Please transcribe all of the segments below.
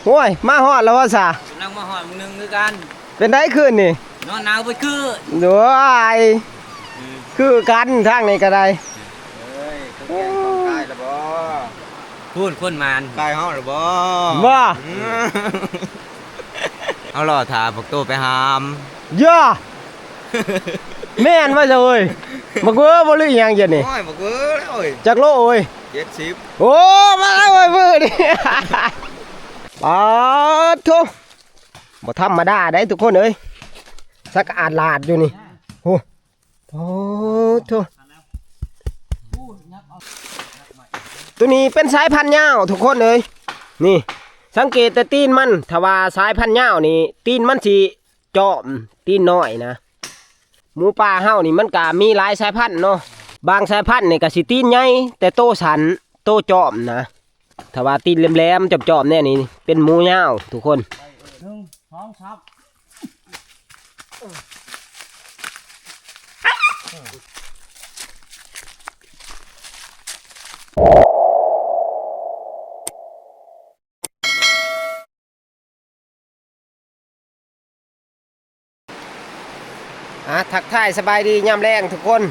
ໂອ້ຍ ມາຮອດແລ້ວວ່າຊະ? ກຳລັງມາຮອດມື້ໜຶ່ງຄືກັນ. ເປັນໃດຄືນນີ້? ນອນໜາວເບິດຄືນ. ໂອ້ຍ ອືມ ຄືກັນທາງນີ້ກໍໄດ້. ເອີຍ ຄືແກງຂອງກາຍລະບໍ່? ພຸ້ນຄົນມານ ກາຍເຮົາລະບໍ່? ບໍ່ ອືມ ເຮົາລໍຖ້າພວກໂຕໄປຫາມ. ຢ່າ ແມ່ນວ່າຊະເອີຍ. ບັກເວີບໍ່ ຫຼືອີ່ຫຍັງເດນີ້? ໂອ້ຍ ບັກເວີແລ້ວເອີຍ. ຈັກໂລເອີຍ? ເຈັດສິບ. ໂອ້ ມາເອີຍມື້ນີ້ ປາດໂທ້ ບໍ່ທຳມະດາໄດ໋ທຸກຄົນເອີຍ. ສັກອາດລາດຢູ່ນີ້. ໂອ້ ໂອ້ໂທ້ ໂຕນີ້ເປັນສາຍພັນຍາວທຸກຄົນເອີຍ. ນີ້ ສັງເກດແຕ່ຕີນມັນ. ຖ້າວ່າສາຍພັນຍາວນີ້ ຕີນມັນຊິ ຈອມ ຕີນນ້ອຍນະ. ໝູປ່າເຮົານີ້ມັນກະມີຫຼາຍສາຍພັນເນາະ. ບາງສາຍພັນນີ້ກະຊິຕີນໃຫຍ່ ແຕ່ໂຕສັ້ນ ໂຕຈອມນະ. ຖ້າວ່າຕີນແຫຼມໆ ຈອມໆ ແນວນີ້ ເປັນໝູຍາວທຸກຄົນ. ໜຶ່ງ ສອງ ສາມ. ອ່າ ທັກທາຍສະບາຍດີຍາມແລງທຸກຄົນ.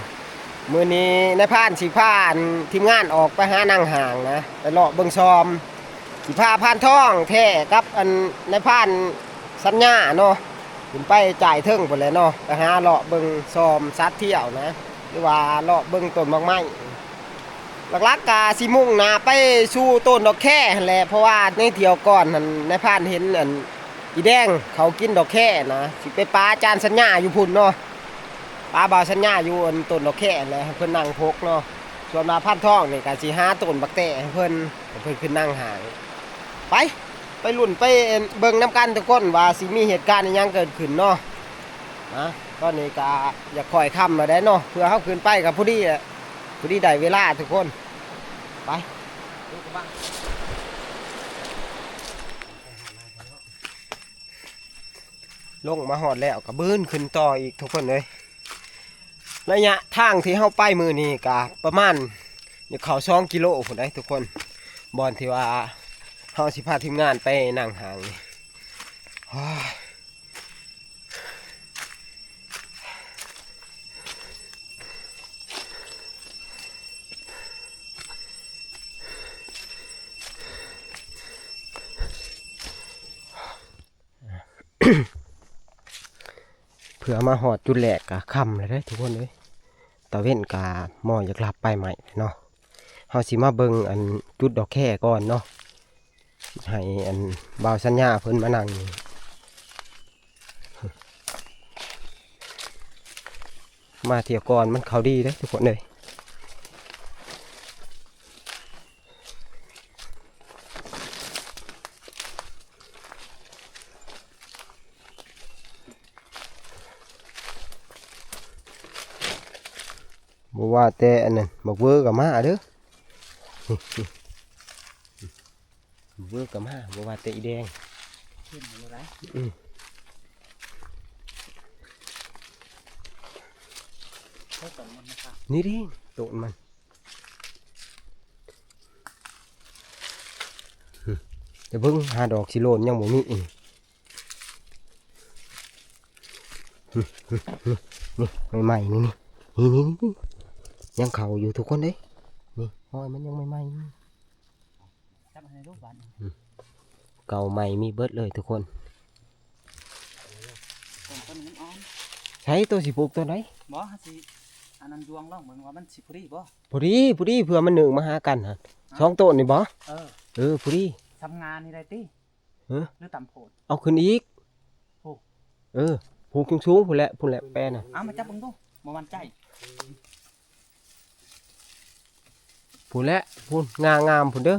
ມື້ນີ້ນາຍພານຊິພາ ທີມງານອອກໄປຫານາງຫ້າງນະ ໄປເລາະເບິ່ງຊອມ. ຊິພາພານທອງແທ້ກັບ ອັນ ນາຍພານສັນຍາເນາະ ຂຶ້ນໄປຈ່າຍເທິງພຸ້ນແຫຼະເນາະ ໄປຫາເລາະເບິ່ງຊອມສັດທ່ຽວນະ ຫຼືວ່າເລາະເບິ່ງຕົ້ນໝາກໄມ້. ຫຼັກໆກະຊິມຸ່ງໜ້າໄປສູ່ຕົ້ນດອກແຄຫັ້ນແຫຼະ ເພາະວ່າໃນທ່ຽວກ່ອນຫັ້ນ ນາຍພານເຫັນອັນອີແດງເຂົາກິນດອກແຄນະ ຊິໄປປາຈານສັນຍາຢູ່ພຸ້ນເນາະ ປາບ່າວສັນຍາຢູ່ອັນຕົ້ນດອກແຄຫັ້ນແຫຼະ ໃຫ້ເພິ່ນນັ່ງພົກເນາະ. ສ່ວນວ່າພານທອງນີ້ກະຊິຫາຕົ້ນບັກແຕໃຫ້ເພິ່ນ ໃຫ້ເພິ່ນຂຶ້ນນັ່ງຫ້າງ. ໄປ ໄປລຸ້ນໄປເບິ່ງນຳກັນທຸກຄົນ ວ່າຊິມີເຫດການອີ່ຫຍັງເກີດຂຶ້ນເນາະ. ນະ ຕອນນີ້ກະຢາກຄ່ອຍຄ່ຳແລ້ວເດ້ເນາະ ເພື່ອເຮົາຂຶ້ນໄປກະພໍດີແຫຼະ ພໍດີໄດ້ເວລາທຸກຄົນ. ໄປ ລົງມາຮອດແລ້ວກະບືນຂຶ້ນຕໍ່ອີກທຸກຄົນເອີຍ. ໄລຍະທາງທີ່ເຮົາໄປມື້ນີ້ກະປະມານ ຢາກເຂົ້າສອງກິໂລພຸ້ນໃດ໋ທຸກຄົນ ບ່ອນທີ່ວ່າເຮົາຊິພາທີມງານໄປນັ່ງຫ້າງນີ້. ໂອ້ຍ ເພື່ອມາຮອດຈຸດແລກກະຄ່ຳແລ້ວເດ້ທຸກຄົນເອີຍ. ຕາເວັນກະໝໍ້ຢາກຫຼັບໄປໃໝ່ເນາະ. ເຮົາຊິມາເບິ່ງອັນຈຸດດອກແຄກ່ອນເນາະ ໃຫ້ອັນບ່າວສັນຍາເພິ່ນມານັ່ງນີ້. ມາທ່ຽວກ່ອນມັນເຂົ້າດີເດ້ທຸກຄົນເອີຍ. ບໍ່ວ່າແຕ່ອັນນັ້ນ ບັກເວີກໍມາເດີ້. ບັກເວີກໍມາ ບໍ່ວ່າແຕ່ອີແດງ. ຂຶ້ນຢູ່ໄດ໋. ອືມ ເຂົາກໍມັນນະຄະ ນີ້ເດ້ ໂຕນມັນ. ອືມ ແຕ່ເບິ່ງຫາດອກຊິໂລນຍັງບໍ່ມີອີກ. ນີ້ ນີ້ ໃໝ່ໆ ນີ້ ນີ້ ນີ້ ນີ້ ນີ້ ຍັງເຂົ້າຢູ່ທຸກຄົນເດ້. ນີ້ ຮອຍມັນຍັງໃໝ່ໆ ນີ້. ຈັບໃຫ້ລູກບາດນີ້. ອືມ ເກົ່າໃໝ່ມີເບິດເລີຍທຸກຄົນ. ຕົ້ນ ຕົ້ນມັນອ່ອນ. ໃສໂຕຊິປູກຕົ້ນໃດ? ບໍ່ ເຮົາຊິອັນນັ້ນ ດວງລອງເບິ່ງວ່າມັນຊິພໍດີບໍ່? ພໍດີ ພໍດີ ເພື່ອມັນໜຶ້ງມາຫາກັນຫັ້ນ. ຮະ? ສອງຕົ້ນນີ້ບໍ່? ເອີ ເອີ ພໍດີ. ຊຳງານນີ້ໄດ້ຕິ? ຮະ? ຫຼືຕ່ຳໂພດ? ເອົາຂຶ້ນອີກ. ໂອ້ ເອີ ປູກສູງໆ ພຸ້ນແຫຼະ ພຸ້ນແຫຼະ ແປນະ. ເອົາມາຈັບເບິ່ງດູ ບໍ່ໝັ້ນໃຈ. ພຸ້ນແຫຼະ ພຸ້ນ ງາງາມພຸ້ນເດີ.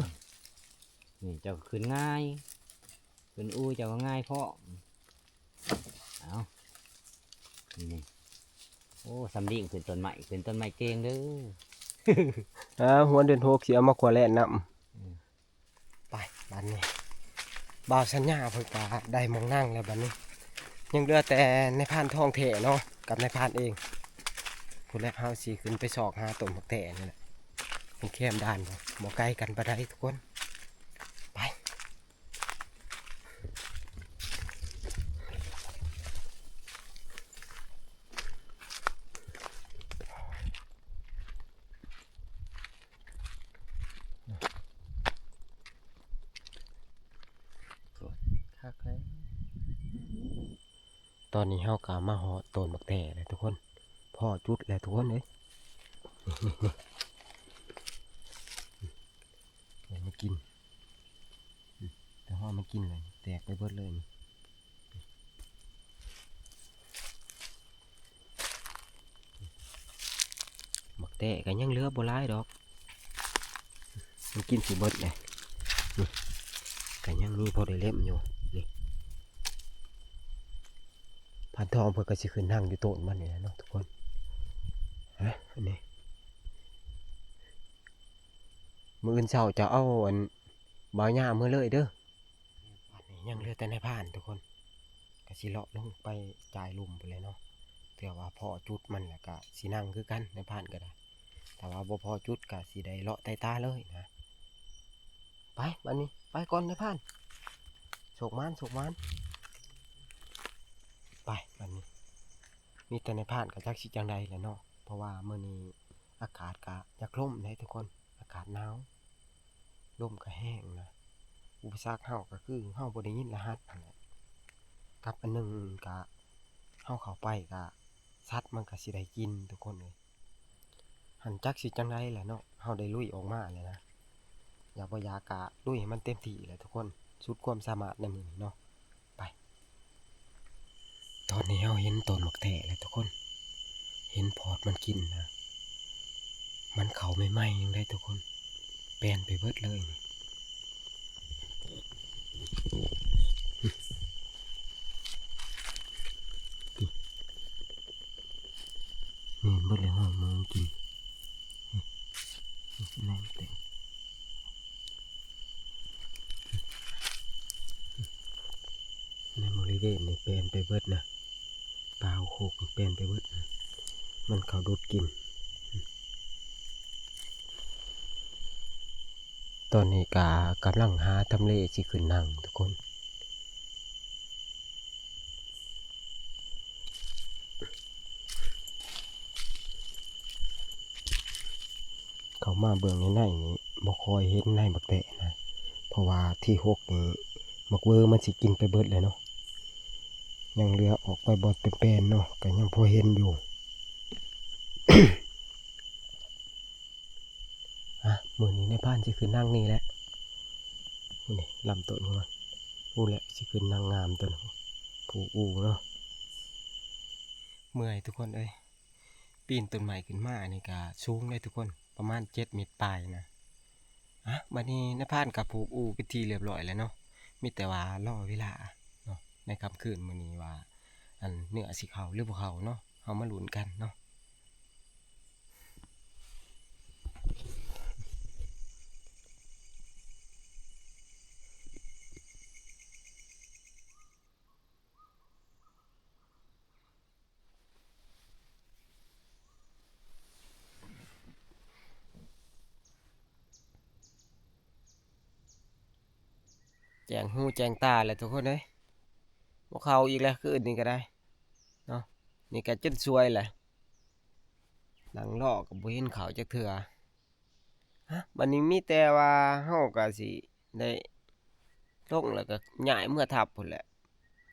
ນີ້ເຈົ້າກໍຂຶ້ນງ່າຍ ຂຶ້ນອູ່ເຈົ້າກໍງ່າຍພ້ອມ. ເອົາ ນີ້ ໂອ້ ສຳລິງຂຶ້ນຕົ້ນໄມ້ ຂຶ້ນຕົ້ນໄມ້ເກັ່ງເດີ. ອ່າ ຫົວເດືອນຫົກ ຊິເອົາມາຂົວແລ່ນນຳ. ອືມ ໄປ ບາດນີ້ ບ່າວສັນຍາເພິ່ນກະໄດ້ໝ່ອງນັ່ງແລ້ວ ບາດນີ້ຍັງເຫຼືອແຕ່ນາຍພານທອງແທ້ເນາະ ກັບນາຍພານເອງ. ພຸ້ນແຫຼະ ເຮົາຊິຂຶ້ນໄປຊອກຫາຕົ້ນໝາກແຕນີ້ແຫຼະ ເປັນແຄມດ່ານ ບໍ່ ບໍ່ໄກກັນປານໃດທຸກຄົນ. ໄປ. ຄັກແລ້ວ. ຕອນນີ້ເຮົາກໍມາຮອດຕົ້ນບັກແຕແລ້ວທຸກຄົນ, ພໍ້ຈຸດແລ້ວທຸກຄົນເອີຍ. ນີ້ ນີ້ ນີ້ ເອົາມາກິນ, ແຕ່ຮອດມາກິນແລ້ວ ແຕກໄປເບິດເລີຍນີ້. ບັກແຕກໍຍັງເຫຼືອບໍ່ຫຼາຍດອກ, ມັນກິນຊິເບິດແຫຼະ. ນີ້ ກໍຍັງມີພໍໄດ້ເລັມຢູ່. ນີ້ ພັນທອງເພິ່ນກໍຊິຂຶ້ນນັ່ງຢູ່ຕົ້ນມັນນີ້ແຫຼະເນາະທຸກຄົນ. ຮະ ອັນນີ້ ມື້ອື່ນເຊົ້າຈະເອົາອັນບ່າວຍາເມືອເລີຍເດີ. ບາດນີ້ຍັງເຫຼືອແຕ່ນາຍພານທຸກຄົນ, ກໍຊິເລາະລົງໄປຈາຍລຸ່ມພຸ້ນແຫຼະເນາະ. ເທື່ອວ່າພໍ້ຈຸດມັນແລ້ວກໍຊິນັ່ງຄືກັນ, ນາຍພານກໍໄດ້. ຖ້າວ່າບໍ່ພໍ້ຈຸດກໍຊິໄດ້ເລາະໄຕ່ຕາເລີຍນະ. ໄປ ບາດນີ້ໄປກ່ອນນາຍພານ, ໂຊກໝານ ໂຊກໝານ. ໄປ ບາດນີ້ມີແຕ່ນາຍພານກໍຈັກຊິຈັ່ງໃດແຫຼະເນາະ, ເພາະວ່າມື້ນີ້ອາກາດກໍຢາກລົມເດ້ທຸກຄົນ, ອາກາດໜາວ. ລົມກໍແຮງນະ. ອຸປະສັກເຮົາກໍຄືເຮົາບໍ່ໄດ້ຍິນລະຫັດຫັ້ນແຫຼະ, ກັບອັນໜຶ່ງກະເຮົາເຂົ້າໄປກະສັດມັນກໍຊິໄດ້ກິນທຸກຄົນເອີຍ. ຫັ້ນຈັກຊິຈັ່ງໃດແຫຼະເນາະ, ເຮົາໄດ້ລຸຍອອກມາແລ້ວນະ. ຢາກບໍ່ຢາກກະລຸຍໃຫ້ມັນເຕັມທີ່ແຫຼະທຸກຄົນ, ສຸດຄວາມສາມາດໃນມື້ນີ້ເນາະ. ໄປ. ຕອນນີ້ເຮົາເຫັນຕົ້ນໝາກແຕແລ້ວທຸກຄົນ, ເຫັນພອດມັນກິນນະ. ມັນເຂົ້າໃໝ່ໆ ຍັງໄດ້ທຸກຄົນ, ແປນໄປເບິດເລີຍນີ້. ແມ່ນເບິດແລ້ວ ເຮົາມາກິນ. ແມ່ນແຕ່ ໃນບໍລິເວນນີ້ແປນໄປເບິດນະ, ປ່າໂຄກນີ້ແປນໄປເບິດນະ, ມັນເຂົ້າດູດກິນ. ຕອນນີ້ກະກຳລັງຫາທຳເລຊິຂຶ້ນນັ່ງທຸກຄົນ. ເຂົ້າມາເບື້ອງໃນໆ ນີ້ບໍ່ຄ່ອຍເຫັນໃນບັກແຕະນະ, ເພາະວ່າທີຫົກນີ້ບັກເວີມັນຊິກິນໄປເບິດແລ້ວເນາະ. ຍັງເຫຼືອອອກໄປບ່ອນແປນໆ ເນາະ, ກໍຍັງພໍເຫັນຢູ່. ອະ ມື້ນີ້ນາຍພານຊິຂຶ້ນນັ່ງນີ້ແຫຼະ. ນີ້ລຳຕົ້ນຂອງມັນ. ໂອ້ ແຫຼະ ຊິຂຶ້ນນັ່ງງາມຕົວນີ້. ຜູ້ອູ່ເນາະ. ເມື່ອຍທຸກຄົນເອີຍ. ປີນຕົ້ນໄມ້ຂຶ້ນມານີ້ກະສູງເດ້ທຸກຄົນ, ປະມານເຈັດເມັດປາຍນະ. ອະ ບາດນີ້ນາຍພານກະຜູກອູ່ເປັນທີ່ລຽບລ້ອຍແລ້ວເນາະ, ມີແຕ່ວ່າລໍເວລາເນາະ ໃນຄ່ຳຄືນມື້ນີ້ວ່າ ອັນ ເນື້ອຊິເຂົ້າຫຼືບໍ່ເຂົ້າເນາະ, ເຮົາມາລຸ້ນກັນເນາະ. ແຈ້ງຫູແຈ້ງຕາແລ້ວທຸກຄົນເອີຍ, ບໍ່ເຂົ້າອີກແລ້ວຄືນນີ້ກໍໄດ້ເນາະ. ນີ້ກໍຈົນຊວຍແຫຼະ, ນັ່ງລໍກໍບໍ່ເຫັນເຂົ້າຈັກເທື່ອ. ຮະ ບັດນີ້ມີແຕ່ວ່າເຮົາກໍຊິໄດ້ລົງ ແລ້ວກໍຍ້າຍເມືອທັບພຸ້ນແຫຼະ.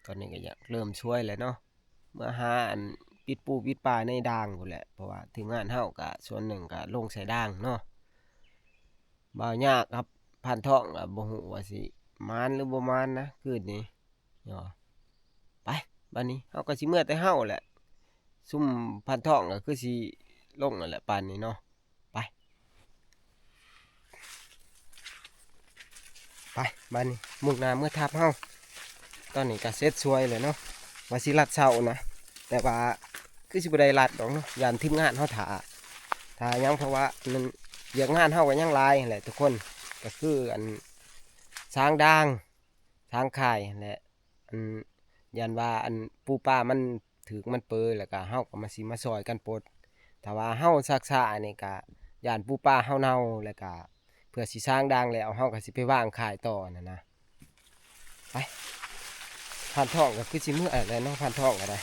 ຕອນນີ້ກໍຢາກເລີ່ມຊວຍແລ້ວເນາະ, ເມືອຫາອັນປິດປູປິດປາໃນດ່າງພຸ້ນແຫຼະ, ເພາະວ່າທີມງານເຮົາກໍສ່ວນໜຶ່ງກໍລົງໃສ່ດ່າງເນາະ. ບ່າວຍາກກັບພານທອງກໍບໍ່ຮູ້ວ່າຊິໝານຫຼືບໍ່ໝານນະ ຄືນນີ້ເນາະ. ໄປ ບັດນີ້ເຮົາກໍຊິເມືອແຕ່ເຮົາແຫຼະ, ຊຸມພານທອງກໍຄືຊິລົງນັ້ນແຫຼະປານນີ້ເນາະ. ໄປ ໄປ ບາດນີ້ມຸ່ງໜ້າເມືອທັບເຮົາ. ຕອນນີ້ກໍເສັດສວຍແລ້ວເນາະ, ວ່າຊິລັດເຊົ້ານະ, ແຕ່ວ່າຄືຊິບໍ່ໄດ້ລັດດອກເນາະ, ຢ້ານທີມງານເຮົາຖ້າ ຖ້າຫຍັງ, ເພາະວ່າມັນ ວຽກງານເຮົາກໍຍັງຫຼາຍຫັ້ນແຫຼະທຸກຄົນ, ກໍຄືອັນ ສາງດາງ ສາງຂ່າຍຫັ້ນແຫຼະ. ອັນ ຢ້ານວ່າອັນປູປາມັນຖືກມັນເປີ ແລ້ວກະເຮົາກໍມາ ຊິມາຊ່ອຍກັນປົດ. ຖ້າວ່າເຮົາຊັກຊ້ານີ້ກະຢ້ານປູປາເຮົາເນົ່າ ແລ້ວກະເພື່ອຊິສາງດາງແລ້ວ ເຮົາກໍຊິໄປວາງຂາຍຕໍ່ຫັ້ນນະ. ໄປ ພານທອງກໍຄືຊິເມືອແລ້ວເນາະ, ພານທອງກໍໄດ້.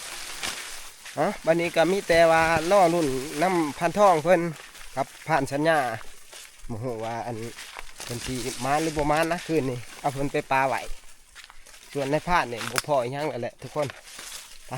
ເອົ້າ ບັດນີ້ກໍມີແຕ່ວ່າລໍລຸ້ນນຳພານທອງເພິ່ນກັບພານສັນຍາ, ບໍ່ຮູ້ວ່າອັນເພິ່ນຊິມານຫຼືບໍ່ມານນະຄືນນີ້. ເອົາເພິ່ນໄປປາໄວ້. ສ່ວນນາຍພານນີ້ບໍ່ພໍອີ່ຫຍັງແລ້ວແຫຼະທຸກຄົນ. ໄປ.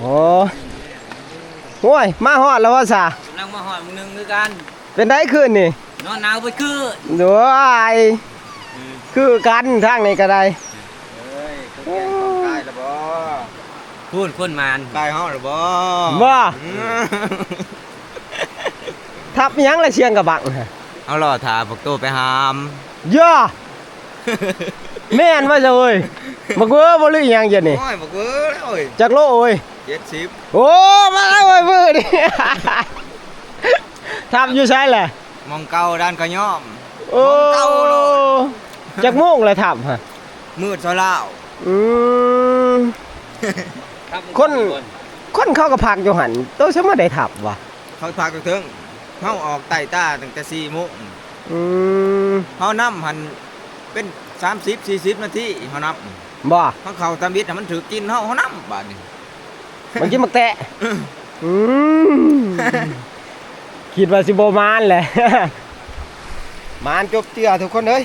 ໂອ້ ໂອ້ຍ ມາຮອດແລ້ວວ່າຊະ? ກຳລັງມາຮອດມື້ໜຶ່ງຄືກັນ. ເປັນໃດຄືນນີ້? ນອນໜາວເບິດຄືນ. ໂອ້ຍ ອືມ ຄືກັນທາງນີ້ກໍໄດ້. ເອີຍ ຄືແກງຂອງກາຍລະບໍ່? ພຸ້ນ ຄົນໝານ ກາຍເຮົາລະບໍ່? ບໍ່ ອືມ ທັບອີ່ຫຍັງລະສຽງກະບັງ? ເຮົາລໍຖ້າພວກໂຕໄປຫາມ. ເຢີ້ ແມ່ນວ່າຊະເອີຍ. ບັກເວີບໍ່ ຫຼືອີ່ຫຍັງເດນີ້? ໂອ້ຍ ບັກເວີແລ້ວເອີຍ. ຈັກໂລເອີຍ? ເຈັດສິບ. ໂອ້ ມາແລ້ວເວີນີ້. ທັບຢູ່ໃສລະ? ໝ່ອງເກົ່າ ດ່ານຂະຫຍ້ອມ. ໂອ້ ໝ່ອງເກົ່າໂລດ. ຈັກໂມງລະທັບຫະ? ມືດຊະລາວ. ອືມ ຄົນ ຄົນເຂົາກໍພັກຢູ່ຫັ້ນ ໂຕສະມາໄດ້ທັບວະ? ເຂົາພັກຢູ່ເທິງ ເຮົາອອກໄຕ້ຕາຕັ້ງແຕ່ສີ່ໂມງ. ອືມ ເຮົານຳຫັ້ນເປັນສາມສິບ ສີ່ສິບນາທີ ເຮົານຳ. ບໍ່ ເຮົາເຂົ້າຕາມິດໃຫ້ມັນຖືກກິນ ເຮົາ ເຮົານຳບາດນີ້. ມັນກິນໝາກແຕະ. ອືມ ຄິດວ່າຊິບໍ່ມານແຫຼະ. ມານຈົບເຈື່ອທຸກຄົນເອີຍ.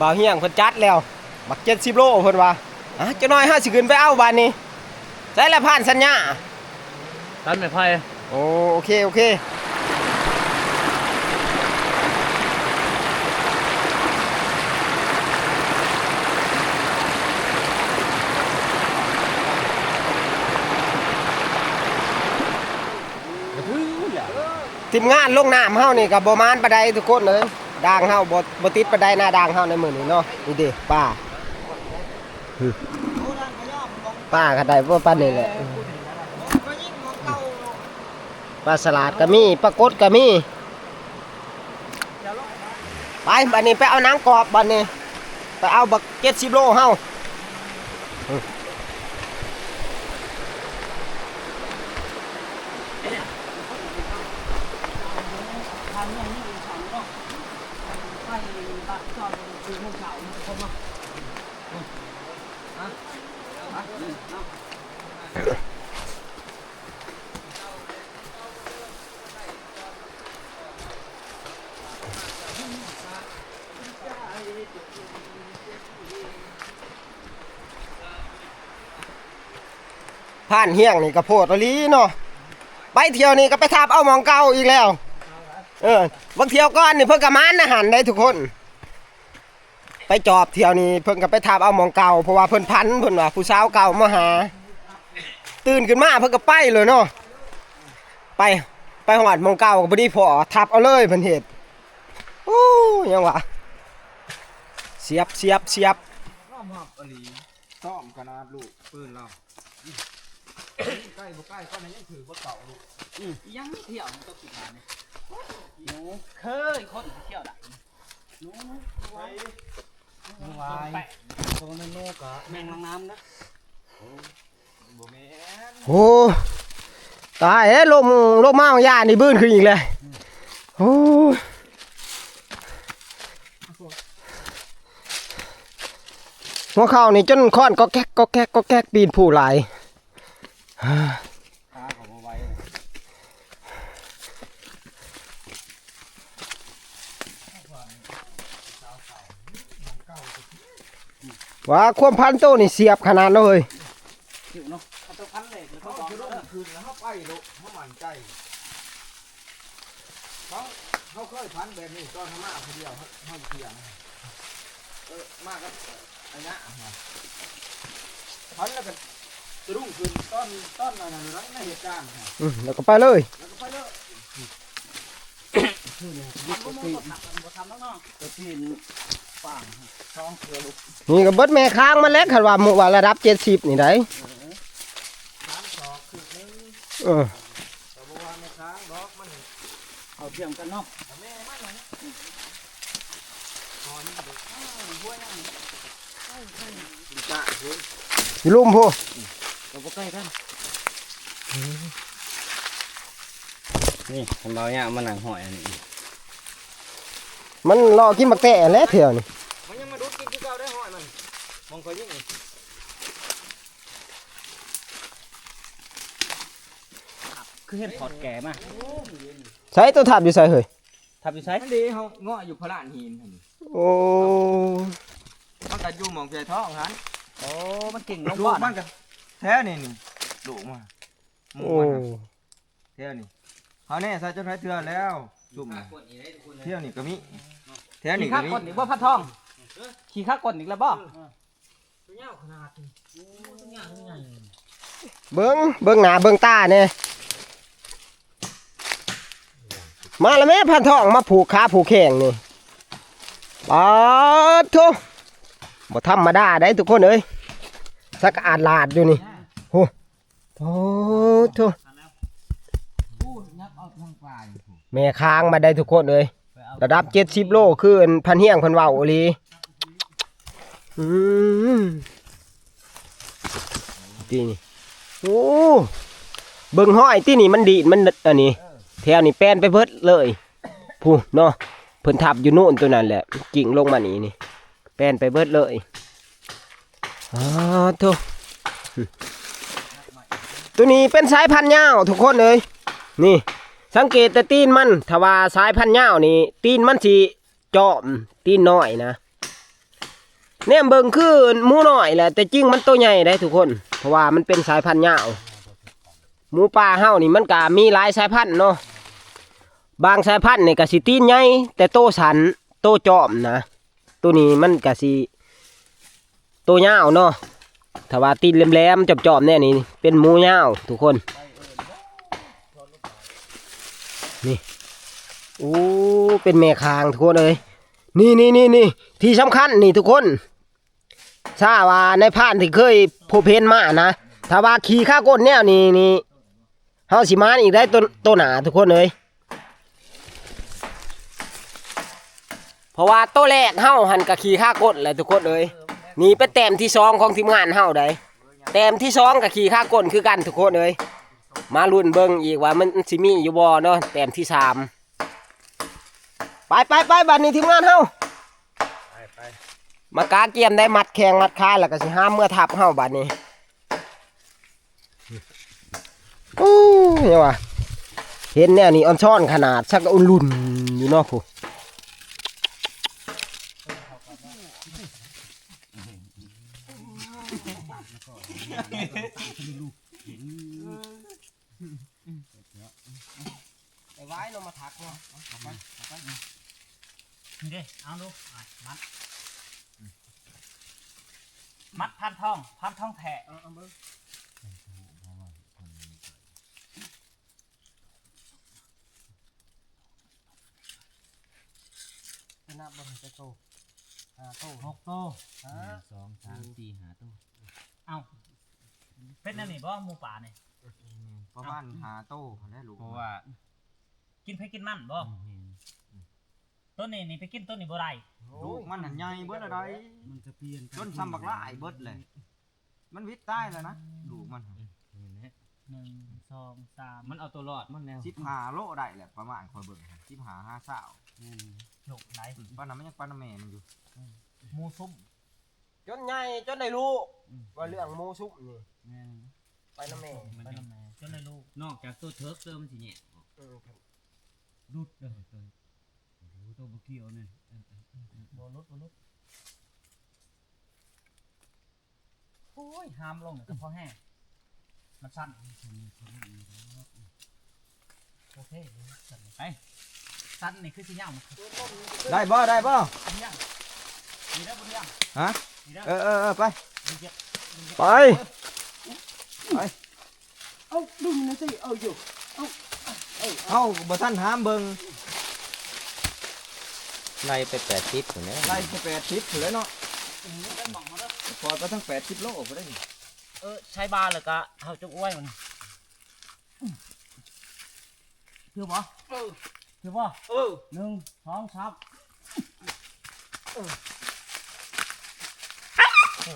ບ່າວຮຽງເພິ່ນຈັດແລ້ວ ບັກເຈັດສິບໂລເພິ່ນວ່າ. ອ່າ ຈັກໜ້ອຍເຮົາຊິຂຶ້ນໄປເອົາບາດນີ້. ໃສລະພານສັນຍາ? ຕັດໄມ້ໄຜ່. ໂອ້ ໂອເຄ ໂອເຄ. ທີມງານລົງນ້ຳເຮົານີ້ກໍບໍ່ໝານປານໃດທຸກຄົນເອີຍ. ດ່າງເຮົາບໍ່ ບໍ່ຕິດປານໃດນະ ດ່າງເຮົາໃນມື້ນີ້ເນາະ. ນີ້ເດ້ປາ ປາກໍໄດ້ບໍ່ປານນີ້ແຫຼະ. ປາສະຫຼາດກໍມີ ປາກົດກໍມີ. ໄປ ບາດນີ້ໄປເອົາໜັງກອບ ບາດນີ້ໄປເອົາບັກເຈັດສິບໂລເຮົາ. ຜ່ານຮຽງນີ້ກໍໂພດອີ່ຫຼີເນາະ. ໄປທ່ຽວນີ້ກໍໄປທັບເອົາໝ່ອງເກົ່າອີກແລ້ວ. ເອີ ບາງທ່ຽວກ່ອນນີ້ເພິ່ນກໍມານນະຫັ້ນໄດ໋ທຸກຄົນ. ໄປຈອບທ່ຽວນີ້ເພິ່ນກໍໄປທັບເອົາໝ່ອງເກົ່າ ເພາະວ່າເພິ່ນຝັນ ເພິ່ນວ່າຜູ້ສາວເກົ່າມາຫາ. ຕື່ນຂຶ້ນມາເພິ່ນກໍໄປເລີຍເນາະ. ໄປ ໄປຮອດໝ່ອງເກົ່າກໍພໍດີພໍທັບເອົາເລີຍ ເພິ່ນເຮັດ. ໂອ້ ຫຍັງວະ ສຽບ ສຽບ ສຽບ. ຍອມຮັບອີ່ຫຼີ ຊ້ອມຂະໜາດລູກປືນລາວ. ໃກ້ບໍ່ໃກ້ປານໃດຍັງຖືບໍ່ເຕົາລູກ. ອືມ ອີ່ຫຍັງນີ້ທ່ຽວ ມັນຕົກກິນມານີ້. ໂອ້ ເຄີຍຄົນທ່ຽວໄດ້. ໜູ ໜູ ໄວ ໜູ ໄວ. ໂຕນັ້ນໜູກະແມ່ງລ້າງນ້ຳນະ. ໂອ້ ບໍ່ແມ່ນ. ໂອ້ ຕາຍເອີຍ ລົງ ລົງມາບາງຢ່ານີ້ບືນຂຶ້ນອີກແລ້ວ. ໂອ້ຍ ຫົວເຂົ່ານີ້ຈົນຄ້ອນກອກແກກ ກອກແກກ ກອກແກກ ປີນພູຫຼາຍ. ວ່າຄວາມພັນໂຕນີ້ສຽບຂະໜາດເນາະເຮີ້ຍ. ເນາະ ເຂົາເຈົ້າພັນເລີຍ ເຂົາເຈົ້າຂຶ້ນແລ້ວເຮົາໄປໂລດ ເຮົາໝັ້ນໃຈ. ເຮົາ ເຮົາເຄີຍພັນແບບນີ້ຕອນເຮົາມາຜູ້ດຽວ ເຮົາ ເຮົາຢູ່ທ່ຽງ ເອີ ມາກັບໄອ້ນະ ພັນແລ້ວກໍ ສະດຸ້ງຂຶ້ນຕອນ ຕອນນັ້ນນະ ໃນເຫດການ ອືມ ແລ້ວກໍໄປເລີຍ ແລ້ວກໍໄປເລີຍ. ມັນບໍ່ ບໍ່ທັນ ບໍ່ທັນແລ້ວເນາະ ໄປປີນປ່າສອງເທື່ອ. ນີ້ກໍເບິດແມ່ຄ້າງມັນແຫຼະ ຄັນວ່າ ວ່າລະດັບເຈັດສິບນີ້ໄດ໋ ເອີ ສາມສອກຄືໜຶ່ງ ເອີ ກໍບໍ່ວ່າແມ່ຄ້າງດອກ ມັນເຂົ້າທຽງກັນເນາະ ແມ່ມັນນັ້ນ ຢູ່ລຸ່ມພຸ້ນ ກໍບໍ່ໃກ້ກັນ. ນີ້ ຄັນເບົາຍາມານັ່ງຫ້ອຍອັນນີ້ ມັນເລາະກິນໝາກແຕະແຫຼະແຖວນີ້ ມັນຍັງມາດຸດກິນຄືເກົ່າໄດ໋ ຫ້ອຍມັນ ມອງຂ້ອຍຍິງນີ້ ຄືເຫັນຂອດແກ່ມາ. ໃສ ໂຕທັບຢູ່ໃສເຮີ້ຍ? ທັບຢູ່ໃສ? ອັນນີ້ເຮົາເງາະຢູ່ພະລານຫີນຫັ້ນ. ໂອ້ ມັນກໍຢູ່ໝ່ອງເພຍທອງຫັ້ນ. ໂອ້ ມັນກິ້ງລົງ ລູກມັນກໍແຖວນີ້ນີ້ ລູກມັນ ໂອ້ ແຖວນີ້ ເຮົາແນ່ໃສ່ຈົນຫຼາຍເທື່ອແລ້ວ ຊຸມ ແຖວນີ້ກໍມີ ແຖວນີ້ກໍມີ. ຂີ່ຂາກົນອີກບໍ່ ພັນທອງ? ຂີ່ຂາກົນອີກແລ້ວບໍ່? ເບິ່ງ ເບິ່ງໜ້າເບິ່ງຕາແດ່ ມາລະແມ່ ພັນທອງ ມາຜູກຂາຜູກແຂ້ງນີ້ ປາດໂທ້ ບໍ່ທຳມະດາໄດ໋ທຸກຄົນເອີຍ ສັກອາດລາດຢູ່ນີ້ ໂຫ ໂອ້ໂທ້ ແມ່ຄ້າງມາໄດ້ທຸກຄົນເອີຍ ລະດັບເຈັດສິບໂລ ຄືອັນພັນຮຽງເພິ່ນເວົ້າອີ່ຫຼີ. ອືມ ຕິນີ້ ໂອ້ ເບິ່ງຫ້ອຍຕິນີ້ ມັນດີດ ມັນອັນນີ້ ແຖວນີ້ແປນໄປເບິດເລີຍ ພຸ້ນເນາະ ເພິ່ນທັບຢູ່ໂນ້ນໂຕນັ້ນແຫຼະ ກິ້ງລົງມານີ້ນີ້ ແປນໄປເບິດເລີຍ. ອ້າໂທ້ ໂຕນີ້ເປັນສາຍພັນຍາວທຸກຄົນເອີຍ ນີ້ ສັງເກດແຕ່ຕີນມັນ ຖ້າວ່າສາຍພັນຍາວນີ້ ຕີນມັນຊິຈອມ ຕີນນ້ອຍນະ ແນມເບິ່ງຄືໝູນ້ອຍແຫຼະ ແຕ່ຈິງມັນໂຕໃຫຍ່ໄດ໋ທຸກຄົນ ເພາະວ່າມັນເປັນສາຍພັນຍາວ. ໝູປ່າເຮົານີ້ມັນກະມີຫຼາຍສາຍພັນເນາະ ບາງສາຍພັນນີ້ກະຊິຕີນໃຫຍ່ ແຕ່ໂຕສັ້ນ ໂຕຈອມນະ ໂຕນີ້ມັນກະຊິໂຕຍາວເນາະ ຖ້າວ່າຕີນແຫຼມໆ ຈອມໆ ແນວນີ້ເປັນໝູຍາວທຸກຄົນ ນີ້ ໂອ້ ເປັນແມ່ຄ້າງທຸກຄົນເອີຍ ນີ້ໆ ທີ່ສຳຄັນນີ້ທຸກຄົນ ຖ້າວ່າໃນຜ່ານທີ່ເຄີຍພົບເຫັນມານະ ຖ້າວ່າຂີ່ຂາກົນແນວນີ້ນີ້ ເຮົາຊິມານອີກໄດ້ ໂຕ ໂຕໜ້າທຸກຄົນເອີຍ ເພາະວ່າໂຕແລກເຮົາຫັ້ນກະຂີ່ຂາກົນແຫຼະທຸກຄົນເອີຍ ນີ້ເປັນແຕ້ມທີສອງຂອງທີມງານເຮົາໄດ໋ ແຕ້ມທີສອງກະຂີ່ຂາກົນຄືກັນທຸກຄົນເອີຍ ມາລຸ້ນເບິ່ງອີກວ່າມັນຊິມີຢູ່ບໍ່ເນາະ ແຕ້ມທີສາມ. ໄປໆໆ ບາດນີ້ທີມງານເຮົາ ໄປໆ ມາກາກຽມໄດ້ ມັດແຂ້ງມັດຂາ ແລ້ວກໍຊິຫາມເມືອທັບເຮົາບາດນີ້. ໂອ້ຍ ຫຍັງວະ ເຫັນແນວນີ້ອອນຊອນຂະໜາດ ຊັກກະອຸ່ນລຸ່ນຢູ່ເນາະ ຜູ້ ໄປໄວ້ລົງມາທັກເນາະ ເອົາໄປ ເອົາໄປ ນີ້ເດ້ ເອົາລູກ ອ່ະ ມັດ ມັດພັນທອງ ພັນທອງແທ້ ເອົາ ເອົາເບິ່ງ ໄປນັບເບິ່ງຈັກໂຕ ຫ້າໂຕ ຫົກໂຕ ຫ້າ ໜຶ່ງ ສອງ ສາມ ສີ່ ຫ້າໂຕ ເອົ້າ ເປັນແນວນີ້ບໍ່ ໝູປ່ານີ້? ປະມານຫ້າໂຕຫັ້ນແຫຼະ ລູກ ເພາະວ່າ ກິນໃຜກິນມັນບໍ່? ອືມ ແມ່ນ ໂຕນີ້ນີ້ໄປກິນໂຕນີ້ບໍ່ໄດ້ ໂອ້ຍ ລູກມັນຫັ້ນໃຫຍ່ເບິດແລ້ວໃດ໋ ມັນຈະປ່ຽນກັນ ຈົນຊ່ຳບັກຫຼ້າຍເບິດແຫຼະ ມັນຫວິດຕາຍແລ້ວນະ ອືມ ລູກມັນ ອືມ ແມ່ນແຫຼະ ໜຶ່ງ ສອງ ສາມ ມັນເອົາຕົວລອດມັນແລ້ວ ສິບຫ້າໂລໄດ້ແຫຼະ ປະມານຂ້ອຍເບິ່ງ ສິບຫ້າຫາຊາວ ແມ່ນ ໂລກໃດ໋ ອືມ ປານນັ້ນມັນຍັງປານນຳແມ່ມັນຢູ່ ອືມ ໝູຊຸ່ມ ຈົນໃຫຍ່ຈົນໄດ້ລູກ ອືມ ວ່າເລື່ອງໝູຊຸ່ມນີ້ ແມ່ນ ໄປນຳແມ່ ໄປນຳແມ່ ຈົນໄດ້ລູກ ນອກຈາກໂຕເຖິກເດີ ມັນຊິແຍກອອກ ເອີ ຫຼຸດເດີ ໂຕ ໂຕບໍ່ກ່ຽວນີ້ ເອີ ເອີ ເອີ ບໍ່ຫຼຸດ ບໍ່ຫຼຸດ ໂອ້ຍ ຫາມລົງນີ້ກໍພໍແຮງ ມັນສັ້ນ ໂອເຄ ໄປ ສັ້ນນີ້ຄືຊິຍາວ ໄດ້ບໍ່ ໄດ້ບໍ່ ຍາວ ນີ້ເດີ ບໍ່ຍາວ ຮະ ນີ້ເດີ ເອີ ເອີ ເອີ ໄປ ໄປ ເອີ ໄປ ເອີ ເອົາ ດຶງໜ້ອຍຕິ ເອົາຢູ່ ເອົາ ເອົາ ເຮົາບໍ່ທັນຫາມເບິ່ງ ໄລ່ໄປແປດສິບພຸ້ນແຫຼະ ໄລ່ໄປແປດສິບພຸ້ນແຫຼະເນາະ ອືມ ໄດ້ໝ່ອງເຮົາເດີ ປ່ອຍໄປທັງແປດສິບໂລພຸ້ນເດ້ ເອີ ໃຊ້ບາແລ້ວກະເຮົາຈະອວຍມັນ ຖືບໍ່? ເອີ ຖືບໍ່? ເອີ ໜຶ່ງ ສອງ ສາມ ເອີ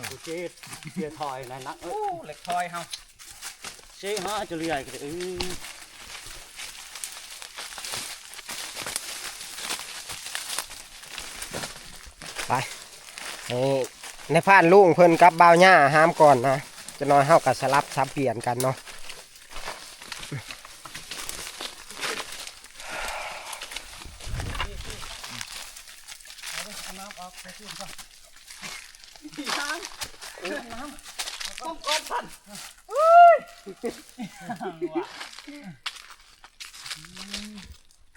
ໂອເຄ ເສຍຖອຍນັ້ນນະ ໂອ້ ເຫຼັກຖອຍເຮົາ ເຊຫາຈະເລື່ອຍ ເອີ ໄປ ໃຫ້ນາຍພານລຸງເພິ່ນກັບບ່າວຫຍ້າຫາມກ່ອນນະ ຈັກໜ້ອຍເຮົາກໍສະຫຼັບສັບປ່ຽນກັນເນາະ. ເອົານ້ຳອອກໃສ່ຄືນກ່ອນ ນ້ຳ ຕ້ອງກ່ອນຊັ້ນ ເຮີ້ຍ ເ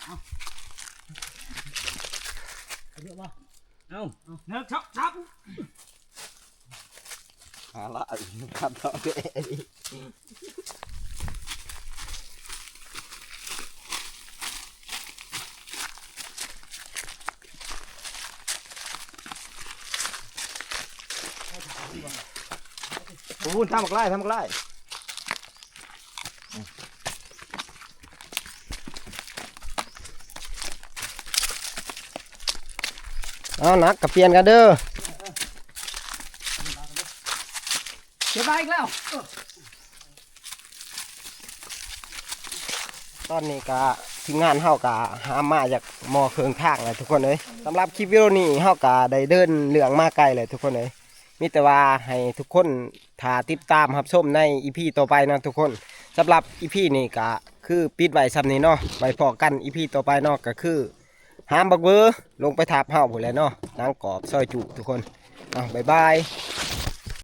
ອົາ ເອົາ ເອົາ ໜຶ່ງ ສອງ ສາມ ຫາລະ ຄັນເທາະເດ້ ໂອ້ ທຳບັກຫຼາຍ ທຳບັກຫຼາຍ. ເອົາ ໜັກກໍປ່ຽນກັນເດີ ເກັບມາອີກແລ້ວ. ຕອນນີ້ກະທີມງານເຮົາກະຫາມາຈາກໝໍ້ເຄິ່ງທາງແລ້ວທຸກຄົນເອີຍ. ສຳລັບຄລິບວິດີໂອນີ້ເຮົາກະໄດ້ເດີນເລື່ອງມາໄກແລ້ວທຸກຄົນເອີຍ. ມີແຕ່ວ່າໃຫ້ທຸກຄົນຖ້າຕິດຕາມຮັບຊົມໃນອີພີຕໍ່ໄປເນາະທຸກຄົນ. ສຳລັບອີພີນີ້ກະຄືປິດໄວ້ຊ່ຳນີ້ເນາະ. ໄວ້ພໍ້ກັນອີພີຕໍ່ໄປເນາະ ກະຄືຫາມບັກເວີລົງໄປທັບເຮົາພຸ້ນແຫຼະເນາະ. ໜັງກອບຊອຍຈຸທຸກຄົນ. ເອົາ ບາຍບາຍ.